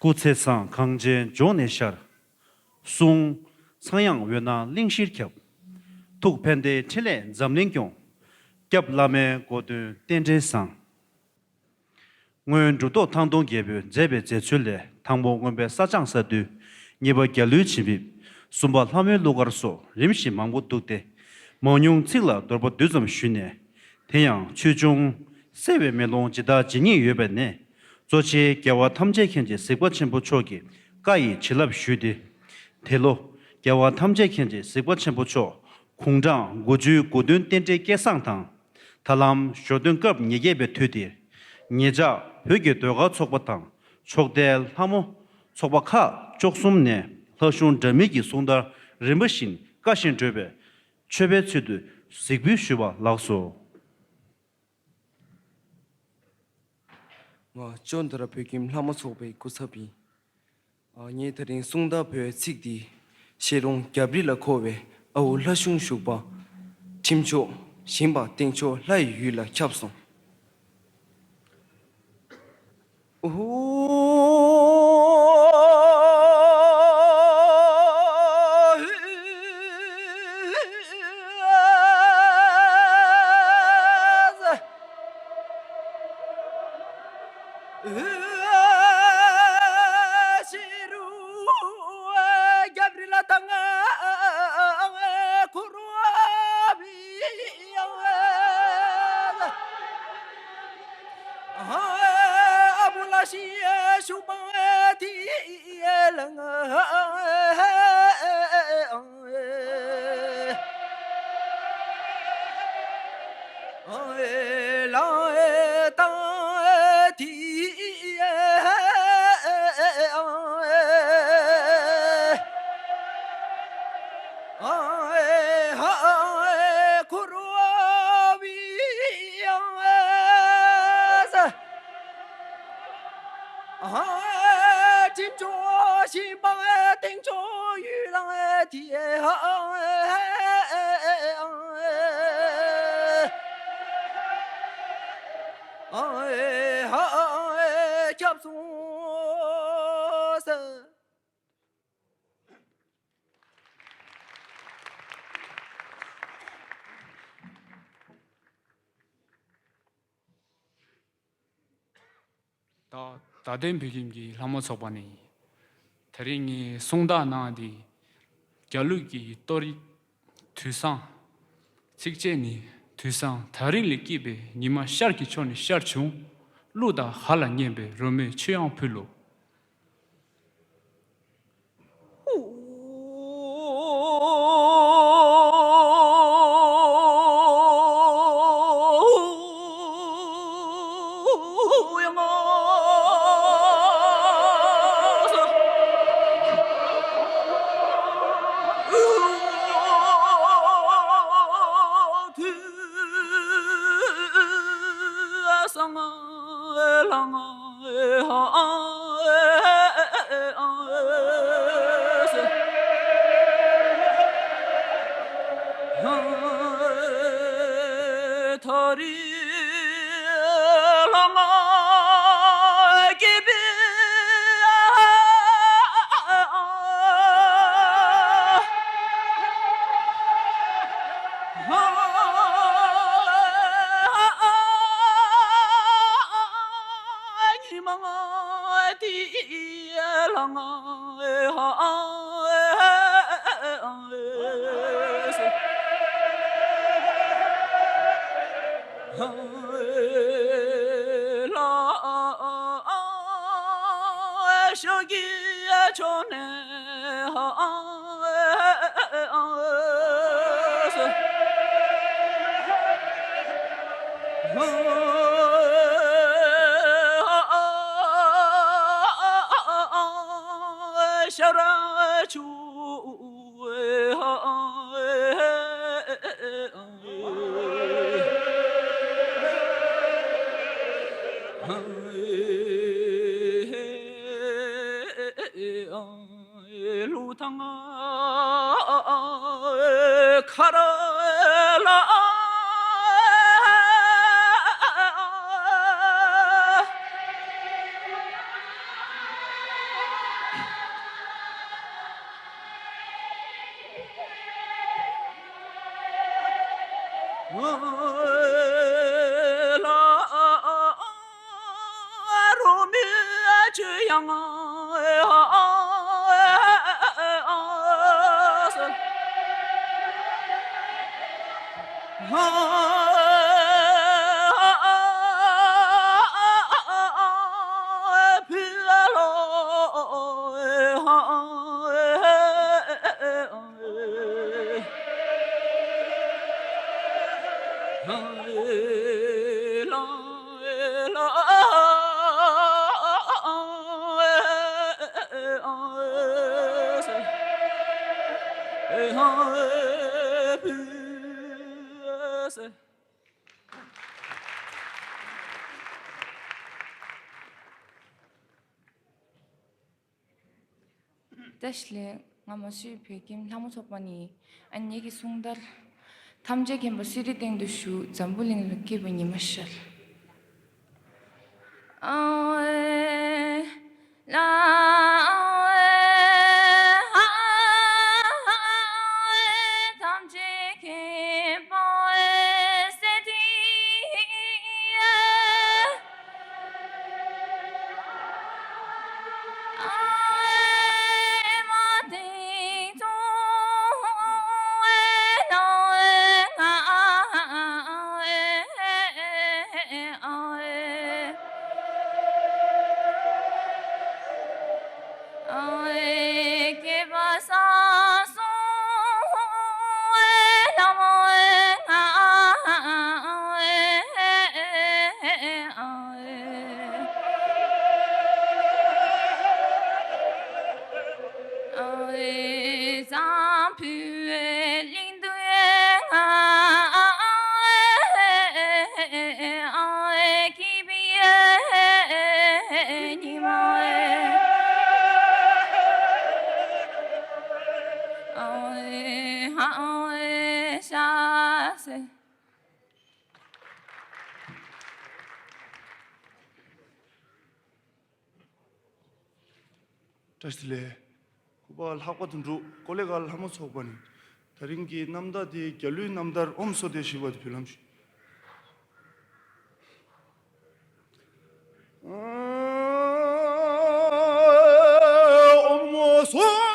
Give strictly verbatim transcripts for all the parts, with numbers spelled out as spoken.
སྐུ་ཚེ་བཟང་གངས་ཅན་ལྗོངས་ནས་ཤར། གསུང་། ཚངས་དབྱངས་འོད་སྣང་གླིང་བཞིར་ཁྱབ། ཐུགས་ཕན་བདེའི་འཕྲིན་ལས་འཛམ་གླིང་སྐྱོང་། སྐྱབས་བླ་མའི་གོ་སྟོན་རྟེན་འབྲེལ་བཟང་། སྔོན་འབྲུ་ཐོག་ཐང་སྟོང་རྒྱལ་པོས་མཛད་པའི་མཛད་ཚུལ་ལས། དང་པོ་མངོན་པའི་ས་བྱང་ས་འདུལ། གཉིས་པ་རྒྱ་ལོའི་བྱིན་ཕེབས། གསུམ་པ་ལྷ་མོའི་གླུ་གར་སོགས་རིམ་བཞིན་མང་པོ་འདུག་སྟེ། མང་ཉུང་ཚིག་ལ་འདོར་པ་བསྡུས་ཙམ་ཞུས་ནས། དེ་ཡང་ཆོས་འབྱུང་། གསལ་བའི་མེ་ལོང་ཇི་ལྟར་ཇི་སྙེད་ཡོད་པ་ནས། གཙོ་ཆེའི་རྒྱལ་བ་ཐམས་ཅད་མཁྱེན་ཅིང་གཟིགས་པ་ཆེན་པོ་མཆོག་གི་བཀའ་ཡི་བྱིན་རླབས་ཞུས་ཏེ། དེ་ལོ། རྒྱལ་བ་ཐམས་ཅད་མཁྱེན་ཅིང་གཟིགས་པ་ཆེན་པོ་མཆོག་དགུང་གྲངས་དགུ་བཅུའི་གོ་སྟོན་རྟེན་འབྲེལ་སྐལ་བཟང་དང་། ད་ལམ་ཞོ་སྟོན་སྐབས་ཉེ་བརྒྱད་པའི་དུས་འདིར། ཉེ་ཆར་བོད་ཀྱི་ཟློས་གར་ཚོགས་པ་དང་ཕྱོགས་མཐའི་ལྷ་མོ་ཚོགས་པ་ཁག་བཅུ་གསུམ་ནས་ལྷ་གཞུང་འདྲ་མིན་གྱི་གསུང་དར་རིམ་པ་བཞིན་ཀ་བཞིན་བགྲོད་པའི་མཆོད་པའི་ཚུལ་དུ་གཟིགས་འབུལ་ཞུས་པ་ལགས་སོ། ང་ཅོན་དྷ་ར་བོད་ཁྱིམ་ལྷ་མོ་ཚོགས་པའི་སྐུ་ཚབ་ཡིན། ཨ། ངས་དེ་རིང་གསུང་དར་བོད་ཚིག་འདི་ཤེས་རུང་རྒྱབ་རི་ལ་འཁོར་བའི་ཨ་འུ་ལྷ་གཞུང་བཞུགས་པ་ཁྲིམས་མཆོག་ཞིང་པ་སྟེང་ཕྱོགས་ལྷ་ཡི་ཡུལ་ལ་ཁྱབ་སོང་། ཁྱབ་སོང་ཟེར། ད་ད་ལྟའི་བོད་ཁྱིམ་གྱི་ལྷ་མོ་ཚོགས་པ་ནས་ཡིན། དེ་རིང་ངས་གསུང་དག་གནང་སྟེ། རྒྱ་ལུགས་ཀྱི་གཏོར་དུས་བཟང་། ཚིགས་བཅད་ནི། དུས་བཟང་ཐག་རིང་ལས་སྐྱེས་པའི་ཉི་མ། ཤར་གྱི་ཕྱོགས་ནས་ཤར་བྱུང་། གླུ་དང་ཧ་ལ་སྙན་པའི་རོལ་མོས་མཆོད་དབྱངས་ཕུལ་ལོ། བཀྲ་ཤིས་བདེ་ལེགས། ང་མ་སུའི་བོད་ཁྱིམ་ལྷ་མོ་ཚོགས་པ་ནས་ཨ་ནེ་གི་གསུང་ལྟར། ཐམས་ཅད་མཁྱེན་པ་གསེར་གྱི་སྟེང་དུ་བཞུགས། འཛམ་བུ་གླིང་ལ་སྐྱེས་པའི་ཉི་མ་ཤར། བཀྲ་ཤིས་བདེ་ལེགས། སྐུ་པར་ལྷག་པ་དོན་གྲུབ། ཀོ་ལེ་གྷལ་ལྷ་མོ་ཚོགས་པ་ནས། ད་རིང་གི་རྣམ་ཐར་དེ་རྒྱ་གླུའི་རྣམ་ཐར་ཨོཾ་སྭ་སྟི་ཤི་བ་དེ་ཕུལ་ལམ་ཞུ། ཨོཾ་སྭ་སྟི།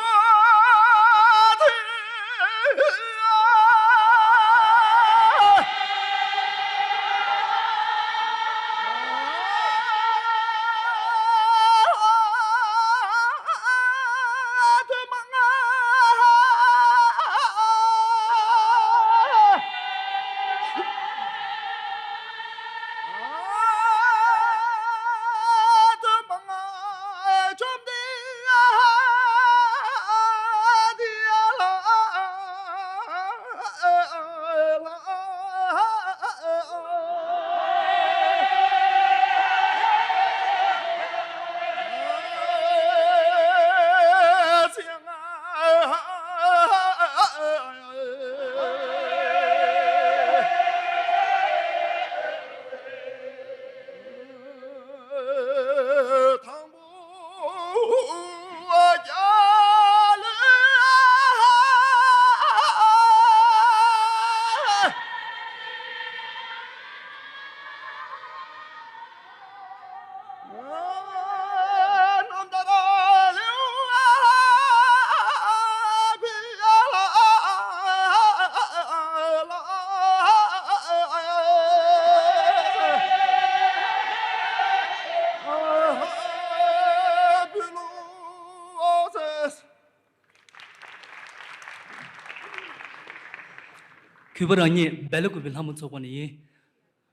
གུས་པ་རང་ཉིད་སྦེལ་ཀོབ་པའི་ལྷ་མོ་ཚོགས་པ་ནས་ཡིན།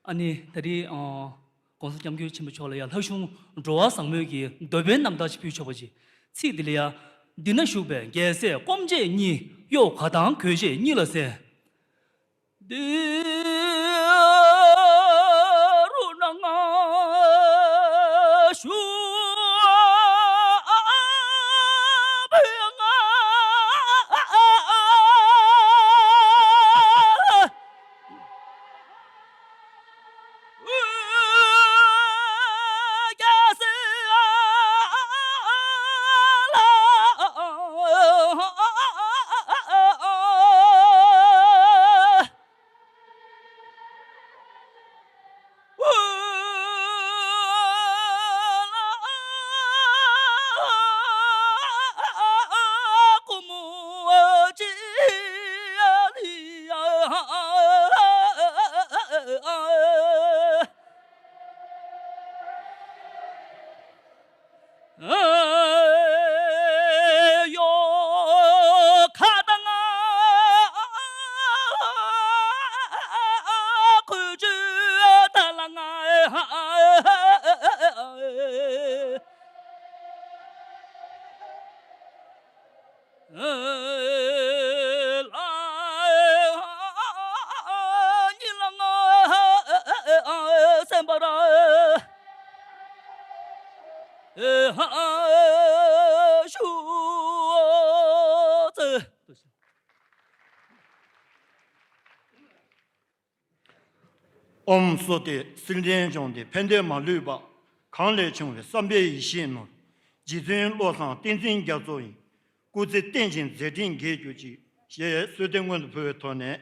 ཨ་ནི་ད་རེས་ཨ་༸གོང་ས་༸སྐྱབས་མགོན་ཆེན་པོ་མཆོག་ལ་ཡང་ལྷ་གཞུང་འགྲོ་བ་བཟང་མོའི་གི་འདོད་པའི་རྣམ་ཐར་ཞིག་ཕུལ་ཆོག་པ་ཅིག་ཚིག་འདི་ལ་ཡང་། འདི་ན་བཞུགས་པའི་རྒྱལ་སྲས་སྐོམ་བྱེད་གཉིས། གཡོག་ག་དང་གོས་ཆེན་གཉིས་ལ་གསན། འདི་རུ་ན་ང་ཞུ་བའི་ང་ ཨོཾ་བསོད་བདེ་སེམས་ཅན་སྐྱོང་སྟེ་ཕན་བདེ་མ་ལུས་པ། གང་ལས་བྱུང་བའི་བསམ་པའི་ཡེ་ཤེས་ནོར། རྗེ་བཙུན་བློ་བཟང་བསྟན་འཛིན་རྒྱ་མཚོ་ཡི། སྐུ་ཚེ་བརྟན་ཅིང་མཛད་འཕྲིན་རྒྱས་གྱུར་ཅིག་ཞེས་གསོལ་འདེབས་སྔོན་དུ་ཕུལ་བའི་ཐོག་ནས།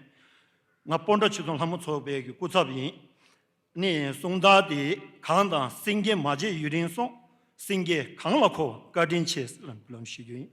ང་སྤོམ་ཕྲ་ཆོས་ཚོགས་ལྷ་མོ་ཚོགས་པའི་གི་སྐུ་ཚབ་ཡིན། ནི་གསུང་དག་དེ་གངས་དང་སེང་གེ་མ་མཇལ་ཡུན་རིང་སོང་། སེང་གེ་གངས་ལ་འཁོར་བ་བཀའ་དྲིན་ཆེ་ལམ་ལམ་ཞུ་རྒྱུ་ཡིན།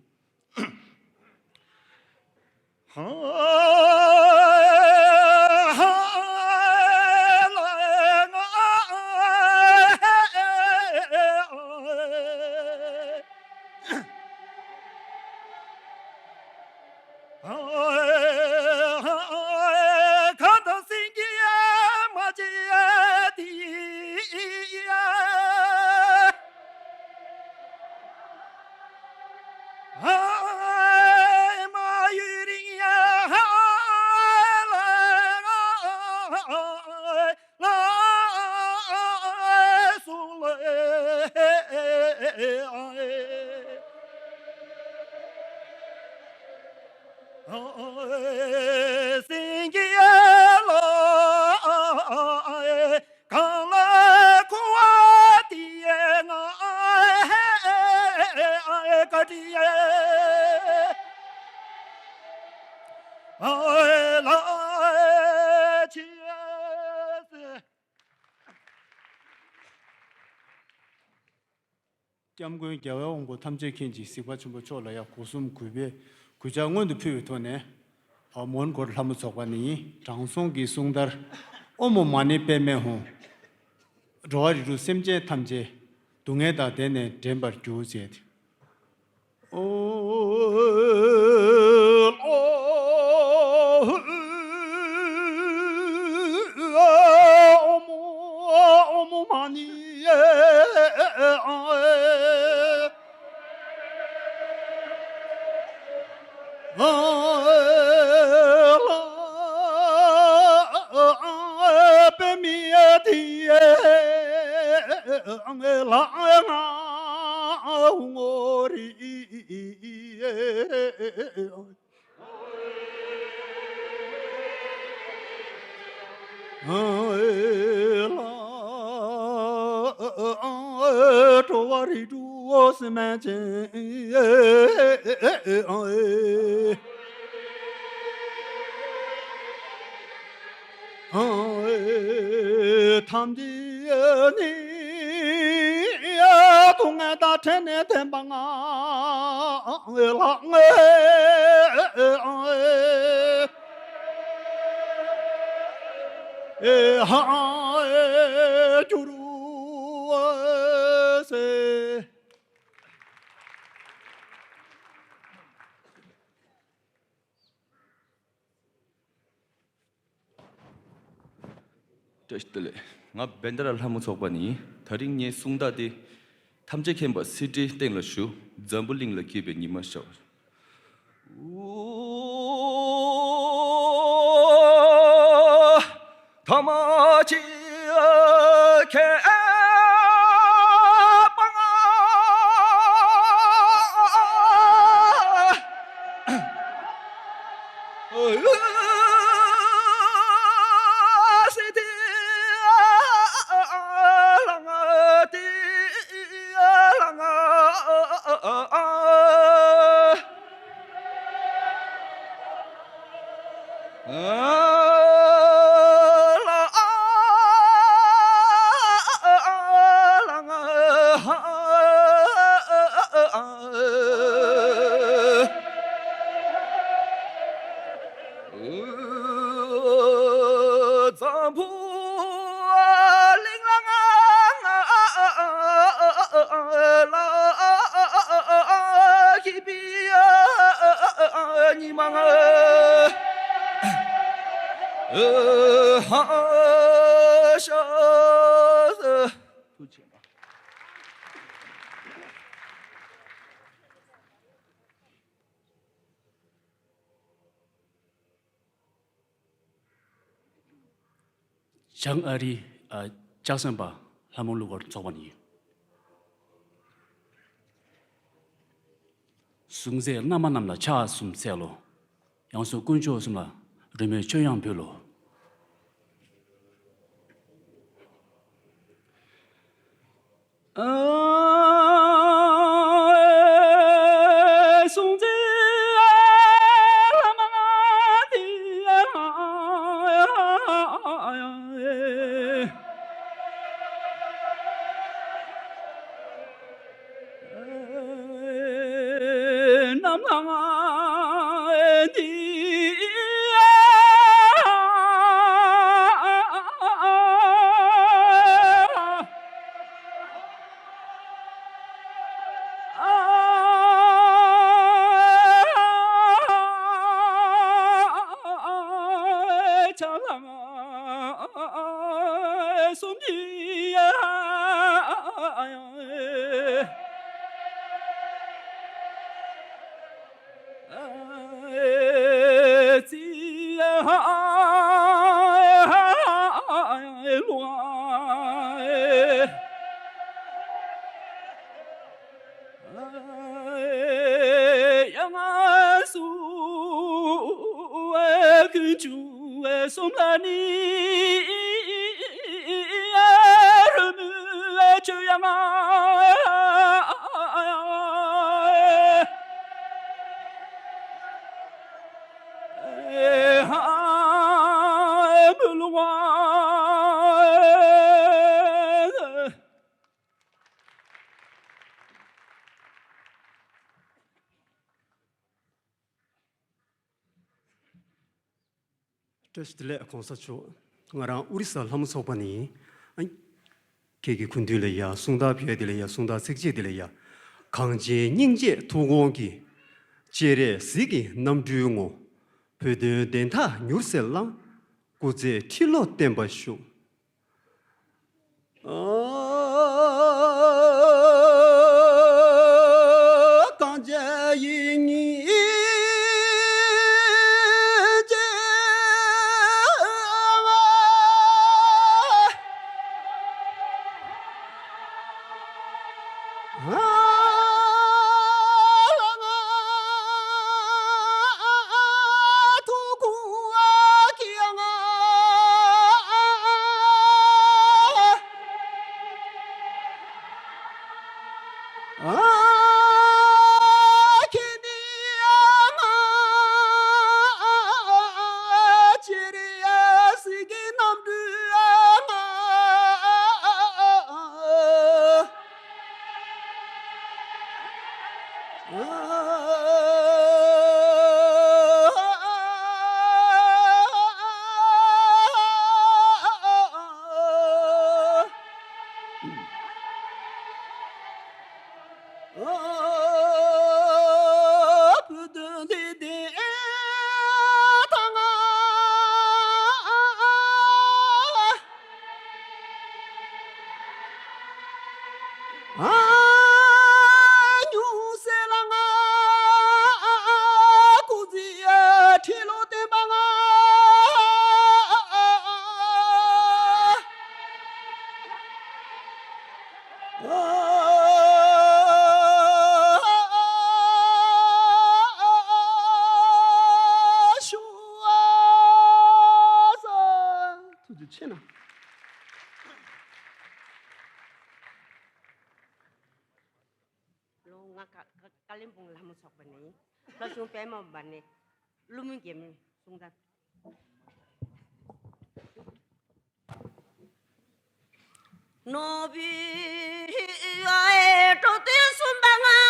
སེང་གེ་ལ་གང་ལ་ཁུ་བ་དེ་ང་ཀ་ཏི་ལ་ཆེ། སྐྱབས་མགོན་རྒྱལ་བའི་དབང་པོ་ཐམས་ཅད་མཁྱེན་ཅིང་གཟིགས་པ་ཆེན་པོ་མཆོག་ལ་ཡང་སྒོ་གསུམ་གུས་པས་གུས་ཕྱག་སྔོན་དུ་ཕུལ་བའི་ཐོག་ནས། ཨ་མོན་གྷོ་ལྷ་མོ་ཚོགས་པ་ནས་ཡིན། དྲང་སྲོང་གི་གསུང་ལྟར། ཨོཾ་མ་ཎི་པདྨེ་ཧཱུྃ། འགྲོ་བ་རིགས་དྲུག་སེམས་ཅན་ཐམས་ཅད། སྡུག་བསྔལ་དང་བདེ་ནས་འདྲེན་པར་གྱུར་ཅིག་ཨོཾ། ཨོཾ་མ་ཎི། པདྨེ་དེ་ལ་ང་ངོ་རེ། འགྲོ་བ་རིགས་དྲུག་སེམས་ཅན། ཐམས་ཅད་ནི་སྡུག་བསྔལ་དང་བྲལ་ནས་བདེན་པ་ལ་གྱུར་ཟེར། བཀྲ་ཤིས་བདེ་ལེགས། ང་བན་དྷ་ར་ལྷ་མོ་ཚོགས་པ་ནས་ཡིན། དེ་རིང་ངའི་གསུང་དག་དེ། ཐམས་ཅད་མཁྱེན་པ་སྲིད་རྩེའི་སྟེང་ལ་བཞུགས། འཛམ་བུ་གླིང་ལ་སྐྱིད་པའི་ཉི་མ་ཤར། ཐམས་ཅད་མཁྱེན་པ་སྲིད་རྩེ་གླིང་དེ་ལ། འཛམ་བུ་གླིང་ལ་སྐྱིད་པའི་ཉི་མ་ཤར། ཐུགས་རྗེ་ཆེ། བྱང་ཨ་རིའི་ཨ་ལྕགས་ཟམ་པ་ལྷ་མོ་གླུ་གར་ཚོགས་པ་ནས་ཡིན། གཟུགས་མཛེས་མནའ་མ་རྣམས་ལ་ཕྱག་གསུམ་འཚལ་ལོ། ཡང་སོ་དཀོན་མཆོག་གསུམ་ལ་རོལ་མོའི་མཆོད་དབྱངས་ཕུལ་ལོ། བཀྲ་ཤིས་བདེ་ལེགས་གོང་ས་མཆོག་ང་རང་ཨོ་རི་ས་ལྷ་མོ་ཚོགས་པ་ནས། ཨ། ཁྱེད་ཀྱི་སྐུ་མདུན་ལ་ཡ་གསུང་རྟགས་ཕུལ་དེ་ལ་ཡ་གསུང་རྟགས་ཚིགས་བཅད་དེ་ལ་ཡ། གངས་ཅན་སྙིང་རྗེའི་ཐུགས་དགོངས་ཀྱི། སྤྱན་རས་གཟིགས་ཀྱི་རྣམ་སྤྲུལ་ངོ་། བོད་དོན་བདེན་མཐའ་མྱུར་སེལ་གླང་། སྐུ་ཚེ་ཁྲི་ལོ་བརྟན་པར་ཤོག། གངས་ཅན་ཡིད་གཉིས་ཐུགས་རྗེ་ཆེ་གནང་། ལོ། ང་ཀ་ཀ་ཀ་ལིམ་པོང་ལྷ་མོ་ཚོགས་པ་ནས་ཡིན། ལྷ་སྲུང་པད་མ་འབར་ནས་ཀླུ་མོའི་རྒྱལ་མོའི་གསུང་རྟགས། ནོར་བུའི་འགྲོ་དོན་གསུམ་པ་ང་།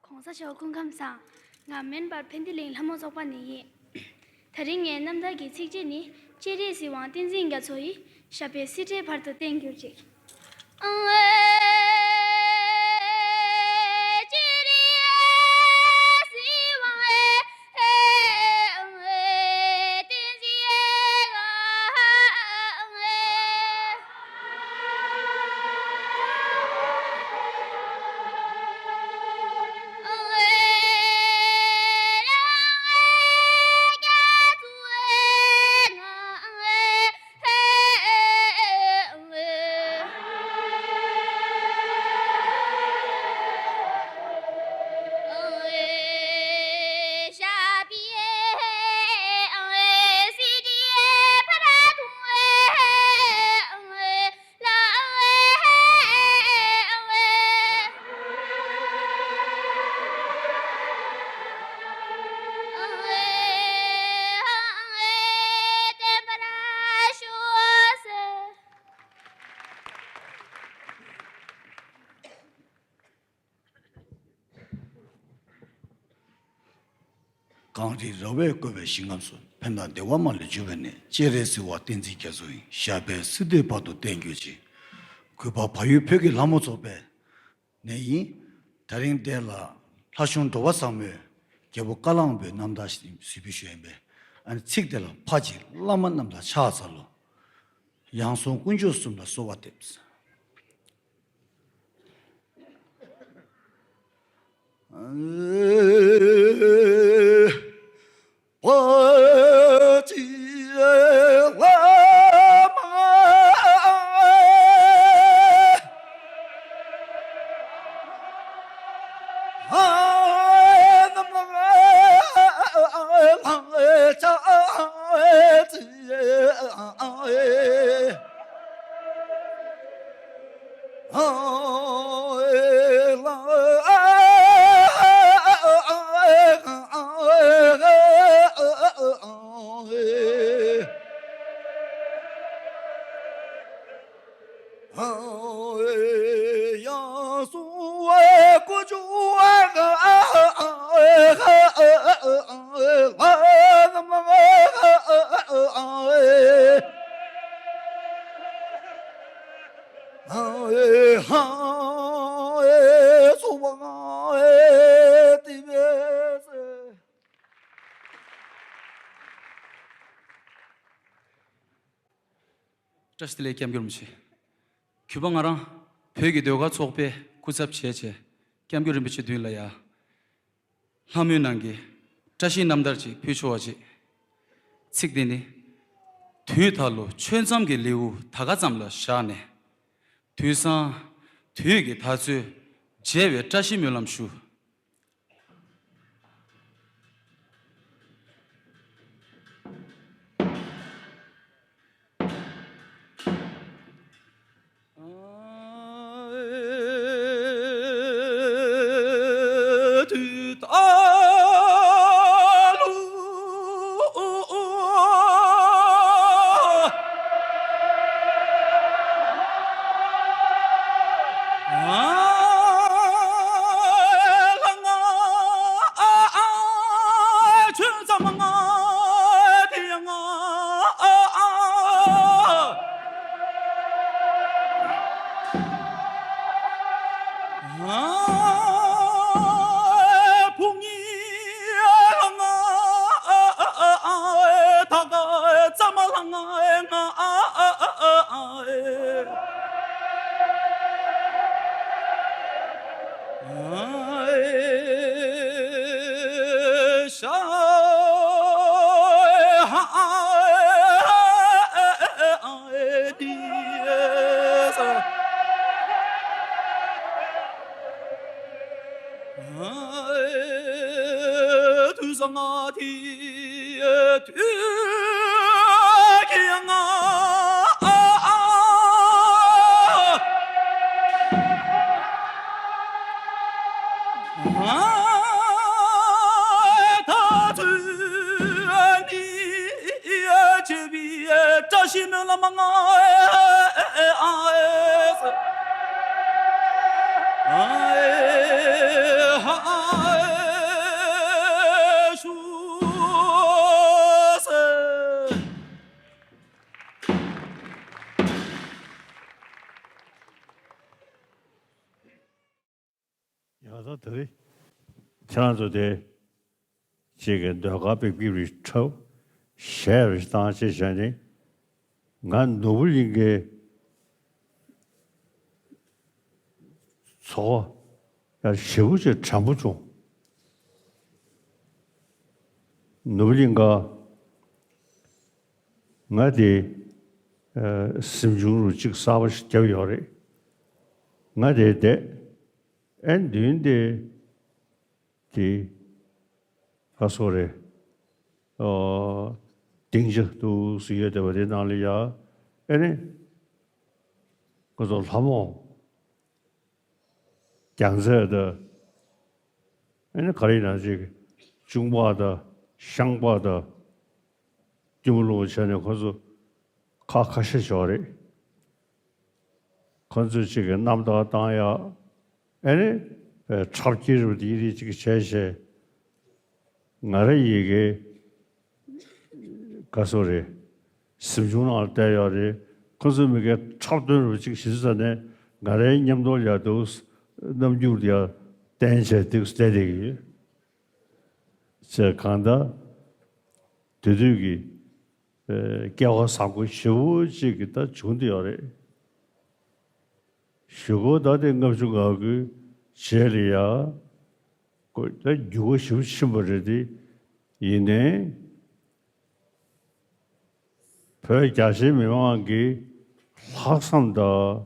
༸གོང་ས་མཆོག་སྐུ་ཁམས་བཟང་། ང་མོན་བར་ཕན་བདེ་གླིང་ལྷ་མོ་ཚོགས་པ་ནས་ཡིན། དེ་རིང་ངའི་རྣམ་ཐར་གྱི་ཚིགས་བཅད་ནི། སྤྱན་རས་གཟིགས་དབང་བསྟན་འཛིན་རྒྱ་མཚོ་ཡི་ཞབས་པད་སྲིད་མཐའི་བར་དུ་བརྟན་གྱུར་ཅིག་གངས་རིའི་ར་བས་བསྐོར་བའི་ཞིང་ཁམས་སུ། ཕན་དང་བདེ་བ་མ་ལུས་འབྱུང་བའི་གནས། སྤྱན་རས་གཟིགས་དབང་བསྟན་འཛིན་རྒྱ་མཚོ་ཡི། ཞབས་པད་སྲིད་མཐའི་བར་དུ་བརྟན་གྱུར་ཅིག་གུས་པ་བལ་ཡུལ་བོད་ཀྱི་ལྷ་མོ་ཚོགས་པའི་ནས་ཡིན། དེ་རིང་འདིར་ལྷ་གཞུང་འགྲོ་བ་བཟང་མོའི་རྒྱལ་པོ་ཀ་ལ་ཝང་པོའི་རྣམ་ཐར་ཞིག་གཟིགས་འབུལ་ཞུ་ཡིན་པས། ཨ་ནི་ཚིག་དེ་ལ་ཕ་གཅིག་བླ་མ་རྣམས་ལ་ཕྱག་འཚལ་ལོ། ཡང་སོང་དཀོན་མཆོག་གསུམ་ལ་གསོལ་བ་འདེབས། བཀྲ་ཤིས་བདེ་ལེགས། སྐྱབས་མགོན་རིན་པོ་ཆེ། གུས་པ་ང་རང་བོད་ཀྱི་ཟློས་གར་ཚོགས་པའི་སྐུ་ཚབ་བྱས་བྱས། སྐྱབས་མགོན་རིན་པོ་ཆེ་མདུན་ལ་ཡ། ལྷ་མོའི་ནང་གི་བཀྲ་ཤིས་རྣམ་ཐར་ཅིག་ཕུལ་ཆོག་པ་ཅིག་ཚིག་དེ་ནི། དུས་ད་ལོ་ཆོས་མཚམས་ཀྱི་ལེའུ་ད་ག་ཙམ་ལ་བཞག་ནས། དུས་བཟང་དུས་ཀྱི་དར་ཚུལ་མཇལ་བའི་བཀྲ་ཤིས་སྨོན་ལམ་ཞུ། ད་ལྟ་དེ་རིང་ཁྱེད་རང་ཚོ་དེ་གཅིག་གི་ཟློས་གར་པའི་དབྱིབས་རིགས་འཁྲབ་གཞས་རིགས་བཏང་བྱས་བྱས་ནས། ང་ནོར་བུ་གླིང་གི་ཚོགས་པ་ཡང་ཞེ་པོ་ཅིག་དྲན་པོ་བྱུང་། ནོར་བུ་གླིང་ག་ང་དེ་ཨ་གཟིམ་ཆུང་རུ་གཅིག་གསར་པ་ཞིག་བརྒྱབ་ཡོད་རེད། ང་དེ་བསྡད་ཨེ་མདུན་དེ་དེ་ག་སོ་རེད། ཨོ། སྡིངས་ཆ་འདུག་སེ་ཡོད་བསྡད་པ་དེ་ནང་ལ་ཡ་ཨེ་ནི་ཁོ་ཚོ་ལྷ་མོ་རྒྱལ་མཚན་དང་ཨེ་ནི་ག་རེ་ཡིན་ན་ཅིག་གཅུང་པ་དང་ཤངས་པ་དང་སྐྱིད་མོ་ལོ་བྱས་ནས་ཁོ་ཚོ་ཁ་ཁ་ཤས་ཤིག་ཡོད་རེད། ཁོ་ཚོས་གཅིག་གི་རྣམ་ཐར་བཏང་ཡག་ཨེ་ནི་འཁྲབ་ཁྱེར་རུ་དེ་རིགས་གཅིག་བྱས་བྱས་ང་རང་ཡི་གེ་ག་སོ་རེད། གཟིམ་ཆུང་ནང་ལ་བསྡད་ཡོད་རེད། ཁོ་ཚོ་མི་གའི་འཁྲབ་སྟོན་རུ་གཅིག་བྱེད་ས་ནས་ང་རའི་མཉམ་དུ་ཡར་འདུག་རྣམ་འགྱུར་ཡར་བསྟན་བྱས་འདུག་བསྡད་བསྡད་ཀྱི་ཡོད། ཅེས་གང་ལྟར་དེ་དུས་ཀྱི་ཨེ་སྐལ་བ་བཟང་པོ་ཞེ་པོ་ཅིག་གི་ད་བྱུང་བསྡད་ཡོད་རེད། གཞུག་གུ་ད་དེ་ལྔ་བཅུ་ང་དགུའི་རྗེས་ལ་ཡ་ཀོ་ད་འགྱུར་བ་ཞེ་པོ་ཕྱིན་པ་རེད་དེ། ཡིན་ནའི་བོད་རྒྱ་ཆེའི་མི་མང་གི་ལྷག་བསམ་དང་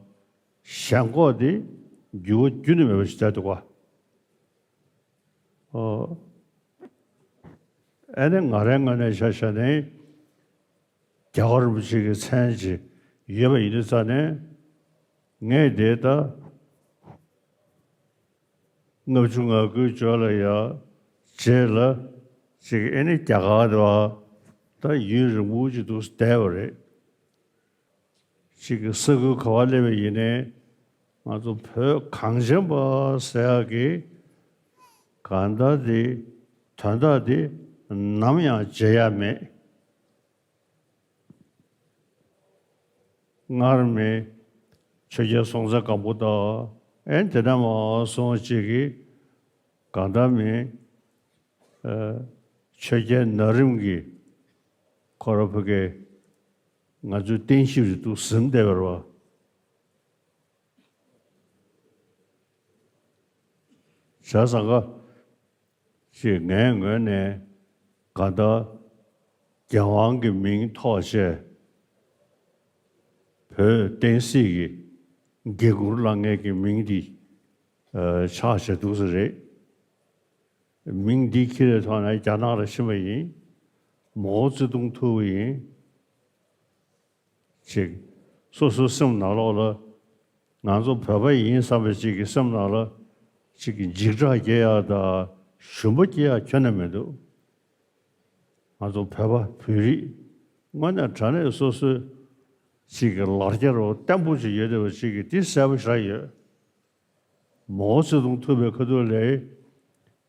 ཞེན་ཁོག་དེ་འགྱུར་བ་རྒྱུན་ནས་མེད་པ་ཞིག་བསྡད་འདུག་ག་ཨོ། ཨ་ནི་ང་རའི་ངོས་ནས་ཆ་བཞག་ནས་རྒྱལ་བ་རིན་པོ་ཆེ་གི་མཚན་ཅིག་ཡོད་པ་ཡིན་དུས་ཙང་ནས་ངས་དེ་ལྟ་ལྔ་བཅུ་ང་དགུའི་འབྱོར་ལ་ཡ་རྗེས་ལ་ཅིག་ཨ་ནི་རྒྱ་གར་དུ་ད་ཡུན་རིང་པོ་ཅིག་འདུག་བསྡད་པ་རེད། གཅིག་གི་ས་ཁུལ་ག་པར་སླེབས་པ་ཡིན་ནའི་ང་ཚོ་བོད་གངས་ཅན་པ་ཟེར་ཡག་གི་གང་ལྟར་དེ་དོན་དག་དེ་ནམ་ཡང་བརྗེད་ཡག་མེད། སྔར་མེད་ཆོས་རྒྱལ་སྲོང་བཙན་སྒམ་པོ་དང་ཨེ་དེ་འདྲ་མ་སོང་གཅིག་གི་གང་ལྟར་མེད་ཨ་ཆོས་རྒྱལ་ནཱ་རིམ་གྱི་ཁོ་ར་ཕ་གི་ང་ཚོའི་བསྟན་བཤིག་རེད་འདུག་ཟིན་བསྡད་པ་རེད་བ། བྱས་ཙང་ཀ་ཅེས་ངའི་ངོས་ནས་གང་ལྟར་རྒྱལ་དབང་གི་མིང་ཐོགས་བྱས་བོད་བསྟན་སྲིད་ཀྱི་འགན་འཁུར་བླངས་མཁན་གྱི་མིང་འདི་ཨ་ཆགས་བྱས་འདུག་ས་རེད། མིང་འདི་ཁྱེར་བའི་ཐོག་ནས་རྒྱ་ནག་ལ་ཕྱིན་པ་ཡིན། མའོ་ཙེ་ཏུང་ཐུག་པ་ཡིན། ཅིག་སོ་སོའི་སེམས་ནང་ལོགས་ལ་ང་ཚོ་བོད་པ་ཡིན་བསམ་པའི་ཅིག་གི་སེམས་ནང་ལ་ཅིག་གི་འཇིགས་སྐྲག་སྐྱེ་ཡག་དང་ཞུམ་པ་སྐྱེ་ཡག་ཁྱོན་ནས་མི་འདུག་ང་ཚོ་བོད་པ་བོད་རིགས་དངོས་གནས་དྲང་གནས་སོ་སོའི་ཅིག་གི་ལར་རྒྱ་རོ་བརྟན་པོ་ཅིག་ཡོད་བསྡད་པ་ཅིག་གི་འདི་གསལ་པོ་ཞེ་དྲག་ཡོད། མའོ་ཙེ་ཏུང་ཐུག་པའི་ཁ་ཐུག་ལ་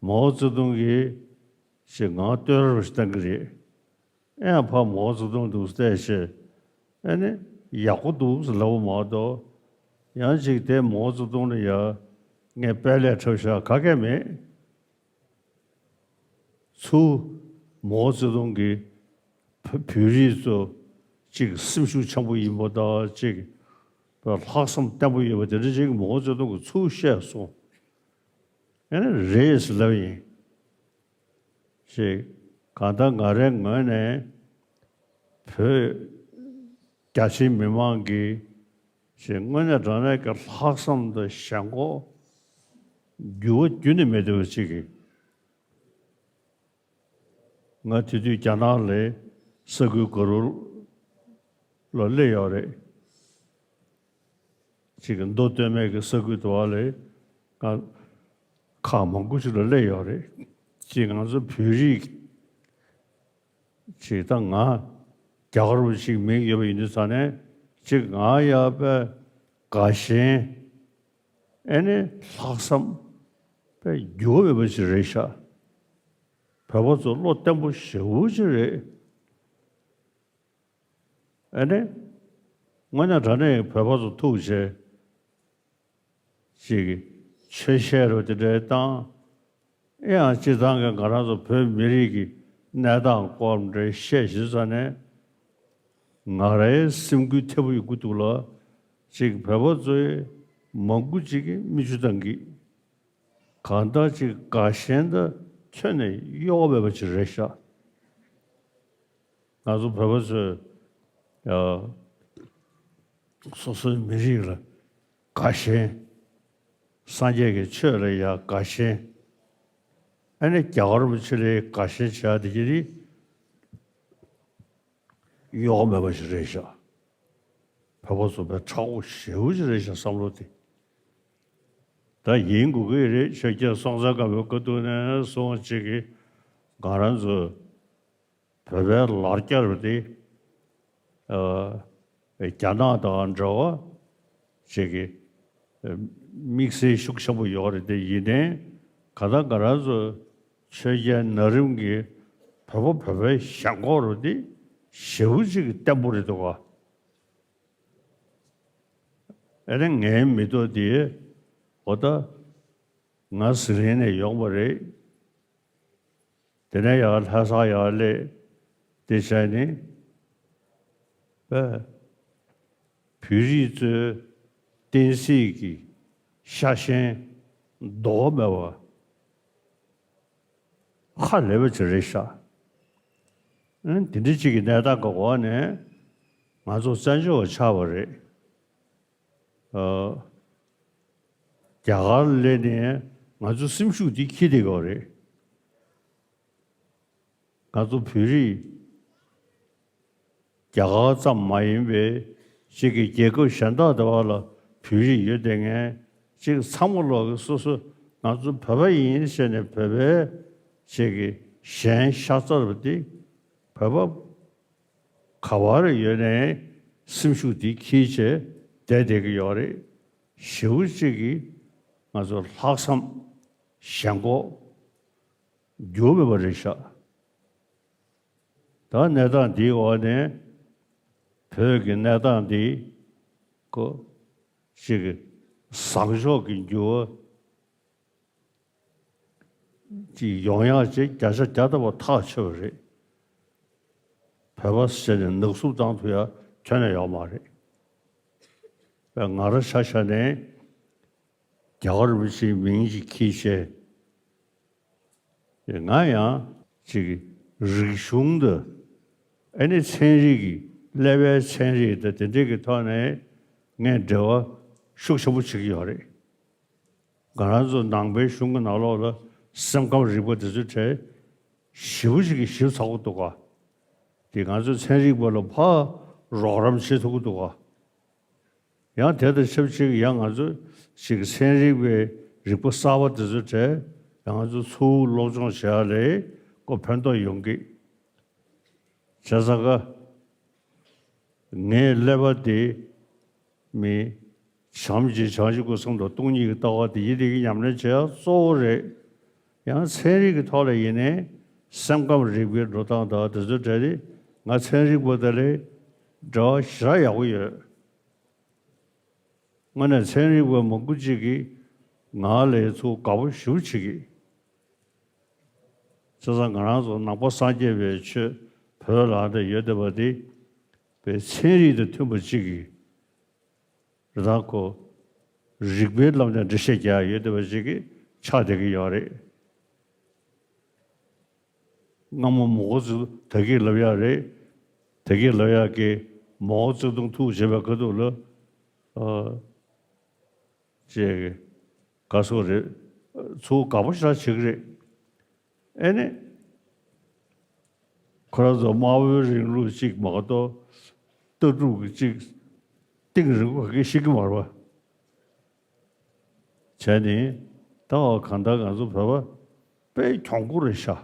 མའོ་ཙེ་ཏུང་གིས་ཅིག་ངང་བསྟོད་ར་རུ་ཞིག་བཏང་གི་རེད། ཨེ་ཕ་མའོ་ཙེ་ཏུང་འདུག་བལྟས་ཤེ། ཨེ་ནི་ཡག་པོ་འདུག་ཟེར་ལབ་པ་མ་གཏོགས། ཡང་ཅིག་དེ་མའོ་ཙེ་ཏུང་ལ་ཡ་ངས་དཔལ་ལས་འཁྲབ་བཞག་ག་གེ་མེད། ཚུར་མའོ་ཙེ་ཏུང་གིས་བོད་བོད་རིགས་ཚོ་ཅིག་སེམས་ཤུགས་ཆེན་པོ་ཡིན་པ་དང་ཅིག་ལྷག་བསམ་བརྟན་པོ་ཡོད་པ་དེ་འདྲ་ཅིག་མའོ་ཙེ་ཏུང་གིས་ཚུར་བཤད་སོང་། ཨེ་ནི་རེད་ཟེར་ལབ་ཡིན། ཅེས་གང་ལྟར་ང་རའི་ངོས་ནས་བོད་རྒྱ་ཆེའི་མི་མང་གིས་ཅེས་དངོས་གནས་དྲང་གནས་ཀྱི་ལྷག་བསམ་དང་ཞེན་ཁོག་འགྱུར་བ་རྒྱུན་ནས་མེད་བསྡད་པ་ཅིག་གིས། ང་དེ་དུས་རྒྱ་ནག་ལ་ས་ཁུལ་ག་རུ་ལ་སླེབས་ཡོད་རེད། ཅིག་གི་མདོ་སྟོད་སྨད་ཀྱི་ས་ཁུལ་དུ་བ་ལས་ང་ཁག་མང་པོ་ཞིག་ལ་སླེབས་ཡོད་རེད། ཅིག་ང་ཚོ་བོད་རིགས་ཅིག་ད་ང་རྒྱ་གར་བ་ཞིག་མིང་ཡོད་པ་ཡིན་དུས་ཙང་ནས་ཅིག་ང་ཡ་པའི་དགའ་ཞེན་ཨེ་ནི་ལྷག་བསམ་པའི་འགྱུར་བ་མེད་པ་ཞིག་རེད་ཤག་བོད་པ་ཚོ་བློ་བརྟན་པོ་ཞེ་པོ་ཅིག་རེད། ཨ་ནི། དངོས་གནས་དྲང་གནས་བོད་པ་ཚོ་ཐུག་བྱས། ཅིག་གི་ ཆོས་བཤད་རུ་དེ་འདྲའི་བཏང་། ཨེ་ཡང་སྤྱིར་བཏང་གི་ང་རང་ཚོ་བོད་མི་རིགས་ཀྱི་གནས་སྟངས་སྐོར་འདྲ་བཤད་ཞུས་ཙང་ནས། ང་རའི་སེམས་འགུལ་ཐེབས་ཡོང་གི་འདུག་ལ། ཅིག་བོད་པ་ཚོའི་མང་པོ་ཅིག་གིས་མིག་ཆུ་བཏང་གི། གང་ལྟར་ཅིག་དགའ་ཞེན་དང་ཁྱོན་ནས་གཡོ་བ་མེད་པ་ཅིག་རེད་ཤག་ང་ཚོ་བོད་པ་ཚོས་ཡ་སོ་སོའི་མི་རིགས་ལ་དགའ་ཞེན། སངས་རྒྱས་ཀྱི་ཆོས་ལ་ཡ་དགའ་ཞེན། ཨ་ནི་རྒྱལ་བ་རིན་པོ་ཆེ་ལ་དགའ་ཞེན་བྱ་དེ་ཅི་རིགས་གཡོ་བ་མེད་པ་ཞིག་རེད་ཤག་བོད་པ་ཚོ་དཔེ་མཁྲེགས་པོ་ཞེ་པོ་ཅིག་རེད་ཤག་བསམ་བློ་དེ། ད་ཡིན་དགོས་ཀྱི་རེད། ཆོས་རྒྱལ་སྲོང་བཙན་སྒམ་པོའི་སྐབས་དུས་ནས་བཟུང་ཅིག་གིས་ང་རང་ཚོ་བོད་པའི་ལར་རྒྱ་རུ་དེ། ཨ། རྒྱ་ནག་དང་འབྲེལ་བ་ཅིག་གི་དམིགས་བསལ་ཤུགས་ཆེན་པོ་ཡོད་རེད་དེ། ཡིན་ནའི་ག་ད་ང་རང་ཚོ་ཆོས་རྒྱལ་ན་རིམ་གྱི་བོད་པ་བོད་པའི་ཞེན་ཁོག་རུ་དེ་ཞེ་པོ་ཅིག་གི་བརྟན་པོ་རེད་འདུག་ག་ཨེ་ནི་ངའི་མི་ཐོག་དེ་འོ་ད་ང་ཟི་ལིང་ནས་ཡོང་བ་རེད། དེ་ནས་ཡར་ལྷ་ས་ཡར་སླེབས་དེ་བྱས་ནས་ཨེ། བོད་རིགས་ཚོའི་བསྟན་སྲིད་ཀྱི་ཤ་ཞེན་ལྡོག་མེད་པ་ཧ་ལས་པ་ཅིག་རེད་ཤག་ཨ་ནི་དེ་འདྲ་ཅིག་གི་གནས་སྟངས་ཀྱི་འོག་ནས་ང་ཚོ་བཙན་བྱོལ་བ་ཆགས་པ་རེད། ཨ། རྒྱ་གར་སླེབས་ནས་ང་ཚོའི་སེམས་ཤུགས་འདི་འཁྱེར་བསྡད་ཡོད་རེད། ང་ཚོ་བོད་རིགས་རྒྱ་གར་ཙམ་མ་ཡིན་པའི་གཅིག་གི་རྒྱལ་ཁབ་གཞན་དག་དེ་བ་ལ་བོད་རིགས་ཡོད་བསྡད་མཁན་གཅིག་ཚང་མ་ལོག་གི་སོ་སོ་ང་ཚོ་བོད་པ་ཡིན་ཟེར་ནས་བོད་པའི་གཅིག་གི་ཞེན་ཤ་ཚ་རུ་དེ་བོད་པ་ག་བར་ཡོད་ནའི་སེམས་ཤུགས་འདི་འཁྱེར་བྱས་བསྡད་བསྡད་ཀྱི་ཡོད་རེད། ཞེ་པོ་ཅིག་གིས་ང་ཚོ་ལྷག་བསམ་ཞེན་ཁོག་འགྱུར་མེད་པ་རེད་ཤག་ད་གནས་སྟངས་འདིའི་འོག་ནས་བོད་ཀྱི་གནས་སྟངས་འདི་ཀོ་ཅིག་གི་བཟང་ཕྱོགས་ཀྱི་འགྱུར་བ་ཅིག་ཡོང་ཡག་ཅིག་བརྒྱ་ཆ་བརྒྱ་ཐམ་པ་ཐག་ཆོད་པ་རེད། བོད་པ་ཟེར་ནས་ནག་བསུབ་བཏང་ཐུབ་ཡག་ཁྱོན་ནས་ཡོད་མ་རེད། ང་རང་ཆ་བཞག་ནས་རྒྱལ་བ་རིན་པོ་ཆེའི་མིང་ཅིག་འཁྱེར་བྱས། ང་ཡང་ཅིག་རིག་གཞུང་དང་ཨ་ནི་ཚན་རིག་གི་ཀླད་པའི་ཚན་རིག་དང་དེ་འདྲས་ཀྱི་ཐོག་ནས་ངས་འབྲེལ་བ་ཤུགས་ཆེན་པོ་བྱེད་ཀྱི་ཡོད་རེད། ང་རང་ཚོ་ནང་པའི་གཞུང་གི་ནང་ལོགས་ལ་སེམས་ཁམས་རིག་པ་དེ་ཚོའི་གྲས་ཞེ་པོ་ཅིག་གིས་ཞིབ་ཚགས་པོ་འདུག་ག་དེ་ང་ཚོའི་ཚན་རིག་པ་ལ་ཕར་རོགས་རམ་བྱེད་ཐུབ་ཀྱི་འདུག་ག་ཡང་དེ་དང་ཆབས་ཅིག་ཡང་ང་ཚོ་ཞིག་ཚན་རིག་པའི་རིག་པ་གསར་པ་དེ་ཚོའི་གྲས་ཡང་ང་ཚོ་ཚུར་སློབ་སྦྱོང་བྱེད་ཡ་ལས་ཀོ་ཕན་ཐོགས་ཡོང་གི་བྱས་ཙང་ཀ་ངའི་ཀླད་པ་དེ་མི་བྱམས་ཀྱི་བྱང་ཆུབ་ཀྱི་སེམས་དང་སྟོང་ཉིད་ཀྱི་ལྟ་བ་དེ་ཡིད་བདེ་གི་ཉམས་ལེན་བྱེད་ཡ་གཙོ་བོ་རེད། ཡང་ཚན་རིག་གི་ཐོག་ལ་ཡིན་ནའི་སེམས་ཁམས་རིག་པའི་འགྲོ་སྟངས་དང་དེ་ཚོའི་གྲས་དེ་ང་ཚན་རིག་པ་དེ་ལས་འབྲེལ་བ་ཞེ་དྲག་ཡག་པོ་ཡོད། དངོས་གནས་ཚན་རིག་པ་མང་པོ་ཅིག་གིས་ང་ལ་ཚུར་དགའ་པོ་ཞེ་པོ་བྱེད་ཀྱི། བྱས་ཙང་ང་རང་ཚོ་ནང་པ་སངས་རྒྱས་པའི་ཆོས་བོད་ལ་འདྲ་ཡོད་བསྡད་པ་དེ་པའི་ཚན་རིག་དང་མཐུན་པ་ཅིག་གིས་རེད་ད་ཁོ་རིག་པའི་ལམ་ནས་འགྲེལ་བཤད་རྒྱག་ཡ་ཡོད་བསྡད་པ་ཅིག་གིས་ཆགས་བསྡད་ཀྱི་ཡོད་རེད། སྔ་མོ་མའོ་ཙེ་ཏུང་ད་གིན་ལབ་ཡག་རེད། ད་གིན་ལབ་ཡག་གི་མའོ་ཙེ་ཏུང་ཐུག་བྱས་པའི་ཁ་ཐུག་ལ་ཨ་ཅེས་ག་སོ་རེད། ཚུར་དགའ་པོ་ཞེ་དྲག་བྱེད་ཀྱི་རེད། ཨེ་ནི་ཁོ་རང་ཚོ་དམར་པོའི་རིང་ལུགས་གཅིག་མ་གཏོགས་ལྟ་གྲུབ་ཀྱི་གཅིག་གཏིང་རིང་པོ་ག་གེ་ཤེས་ཀྱི་མ་རེད་པ། བྱས་ནས་ད་འོ་གང་ལྟར་ང་ཚོ་བོད་པ་དཔེ་གྱོང་པོ་རེད་ཤག་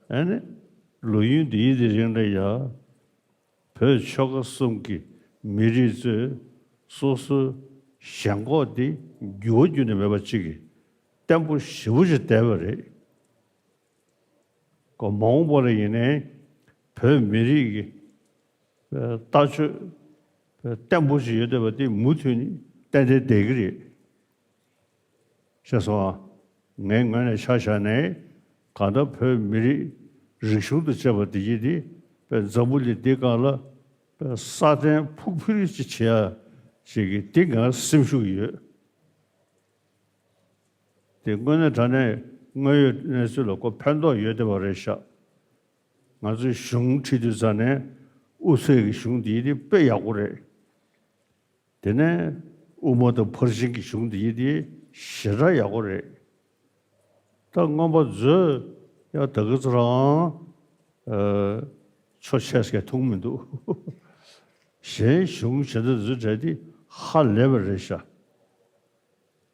ཨ་ནི་ལོ་ཡུན་འདིའི་དེ་རིང་ལ་ཡ་བོད་ཆོལ་ཁ་གསུམ་གྱི་མི་རིགས་ཚོས་སོ་སོའི་ཞེན་ཁོག་འདི་འགྱུར་བ་འགྱུར་ནས་མེད་པ་ཅིག་གིས་བརྟན་པོ་ཞེ་པོ་ཅིག་བསྡད་པ་རེད། ཁོ་མ་འོངས་པ་ལ་ཡིན་ནའི་བོད་མི་རིགས་ཀྱི་ལྟ་སྤྱོད་བརྟན་པོ་ཞིག་ཡོད་བསྡད་པ་དེ་མུ་མཐུད་ནས་ཏན་ཏན་བསྡད་ཀྱི་རེད། ཤེས་སོང་ཨ། ངའི་ངོས་ནས་ཆ་བཞག་ནས་གང་ལྟར་བོད་མི་རིགས་རིག་གཞུང་དང་བཅས་པ་འདི་ཡིན་ཏེ་དཔེ་འཛམ་བུ་གླིང་འདི་སྒང་ལ་དཔེ་སྲ་བརྟན་ཕུགས་འཕེར་ཅིག་བྱེད་ཡ་ཞིག་གི་འདི་ང་སེམས་ཤུགས་ཡོད། དེ་དངོས་གནས་དྲང་གནས་དངོས་ཡོད་གནས་ཚུལ་ལ་ཁོ་ཕན་ཐོགས་ཡོད་བསྡད་པ་རེད་ཤག། ང་ཚོའི་གཞུང་ཁྲིད་དུས་ཙ་ནས་དབུ་ཚད་ཀྱི་གཞུང་འདི་ཡིན་ཏེ་དཔེ་ཡག་པོ་རེད། དེ་ནས་དབུ་མ་དང་ཕར་ཕྱིན་གྱི་གཞུང་འདི་ཡིན་ཏེ་ཞེ་དྲག་ཡག་པོ་རེད། ད་མངོན་པ་མཛོད་ཡ་ད་གི་ཚོ་རང་ཨ་ཆོ་ཆས་ཀྱི་མཐོང་མི་འདུག། གཞན་གཞུང་གཞན་དག་ཚོའི་གྲས་འདི་ཧ་ལས་པ་རེད་ཤག།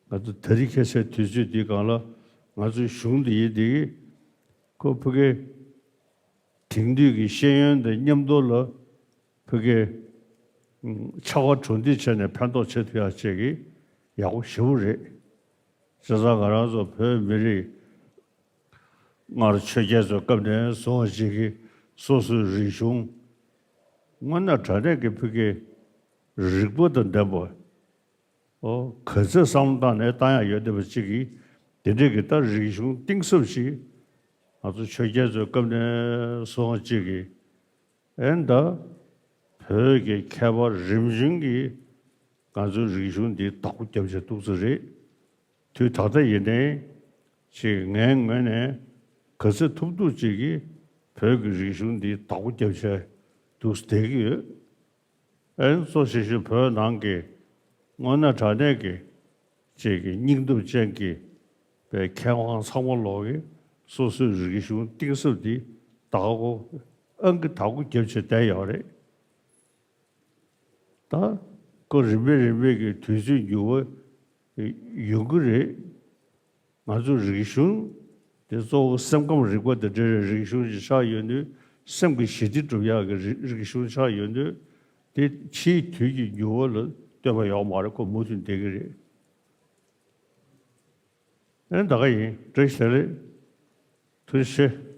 ང་ཚོ་དེ་རིང་ཁ་སང་དུས་ཚོད་འདི་སྒང་ལ་ང་ཚོའི་གཞུང་འདི་ཡིན་འདི་ཁོ་ཕ་གི་དེང་དུས་ཀྱི་ཤེས་ཡོན་དང་མཉམ་དུ་ལ་ཕ་གི་ཕྱག་དཔེ་གྲུབ་འདེགས་བྱས་ནས་ཕན་ཐོགས་བྱེད་ཐུབ་ཡག་ཅིག་གི་ཡག་པོ་ཞེ་པོ་རེད། བྱས་ཙང་ང་རང་ཚོ་བོད་མི་རིགས་སྔར་ཆོས་རྒྱལ་ཚོའི་སྐབས་ནས་བཟུང་བ་ཅིག་གི་སོ་སོའི་རིག་གཞུང་དངོས་གནས་དྲང་གནས་ཀྱི་ཕ་གི་རིག་པ་དང་ལྡན་པ། ཨོ། ག་ཚོད་བསམ་བློ་བཏང་ནས་བཏང་ཡག་ཡོད་བསྡད་པ་གཅིག་གིས་དེ་འདྲས་ཀྱི་ད་རིག་གཞུང་གཏིང་ཟབ་ཞིག་ང་ཚོ་ཆོས་རྒྱལ་ཚོའི་སྐབས་ནས་བཟུང་བ་གཅིག་གིས་ཨེ་ད་བོད་ཀྱི་མཁས་པ་རིམ་བྱོན་གྱིས་ང་ཚོའི་རིག་གཞུང་འདི་བདག་པོ་རྒྱབ་བྱས་འདུག་ས་རེད། དུས་ད་ལྟ་ཡིན་ནའི་ཅིག་ངའི་ངོས་ནས་ག་ཚོད་ཐུབ་ཐུབ་ཅིག་གིས་བོད་ཀྱི་རིག་གཞུང་འདི་བདག་པོ་རྒྱབ་བྱས་འདུག་ས་བསྡད་ཀྱི་ཡོད། ཨེ་གཙོ་ཆེ་ཤོས་བོད་ནང་གི་དངོས་གནས་དྲང་གནས་ཀྱི་ཅིག་གི་སྙིང་སྟོབས་ཅན་གྱི་པའི་མཁས་དབང་ཚང་མ་ལོག་གིས་སོ་སོའི་རིག་གཞུང་གཏིང་ཟབ་འདི་བདག་པོ་ཨང་ཀི་བདག་པོ་རྒྱབ་བྱས་བསྡད་ཡོད་རེད། ད་ཁོ་རིམ་པས་རིམ་པས་ཀྱི་དུས་ཚོད་འགྱུར་བ་ཡོང་གི་རེད། ང་ཚོའི་རིག་གཞུང་དེ་གཙོ་བོ་སེམས་ཁམས་རིག་པ་དང་འབྲེལ་བའི་རིག་གཞུང་ཞིག་ཆགས་ཡོད་དུས་སེམས་ཀྱི་ཞི་བདེ་སྒྲུབ་ཡག་གི་རིག་རིག་གཞུང་ཆགས་ཡོད་དུས་དེ་ཕྱིའི་དུས་ཀྱི་འགྱུར་བ་ལ་ལྟོས་པ་ཡོད་མ་རེད། ཁོ་མུ་མཐུད་བསྡད་ཀྱི་རེད། ཨེ་ད་ག་ཡིན། བཀྲ་ཤིས་བདེ་ལེགས། ཐུགས་རྗེ་ཆེ།